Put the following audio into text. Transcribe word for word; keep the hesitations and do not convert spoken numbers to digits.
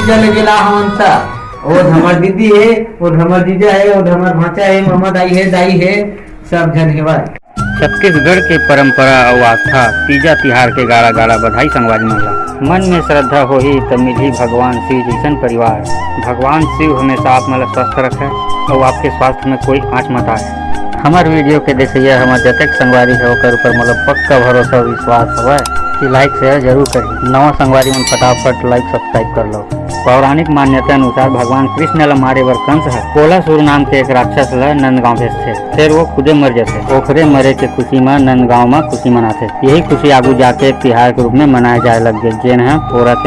चले गेला हवन त, ओ हमर दीदी हे, ओ हमर जीजा हे, ओ हमर भांचा हे, मामा दाई हे, दाई हे, सब झन हेवय। छत्तीसगढ़ के परंपरा अउ आस्था, तीजा तिहार के गाड़ा गाड़ा बधाई संगवारी मन ला। मन में श्रद्धा होही त मिलही भगवान शिव जइसन परिवार। भगवान शिव हमेशा आप मन ला स्वस्थ रखे अउ आपके स्वास्थ्य में कोई आंच मत आए। हमर वीडियो के देखइया हमर जतेक संगवारी हे ओकर ऊपर मोला पक्का भरोसा अउ विश्वास हवय कि लाइक शेयर जरूर करही। नवा संगवारी मन फटाफट लाइक सब्सक्राइब कर लो। पौराणिक मान्यता अनुसार भगवान कृष्ण ल मारे बर कंस ह कोलासुर नाम के एक राक्षस ल नंदगांव भेजथे, फेर वो खुदे मर जथे। ओखरे मरे के खुशी म नंदगांव म खुशी मनाथे। यही खुशी आगू जाके तिहार के रूप में मनाए जाए लग गे, जेन ह पोरा के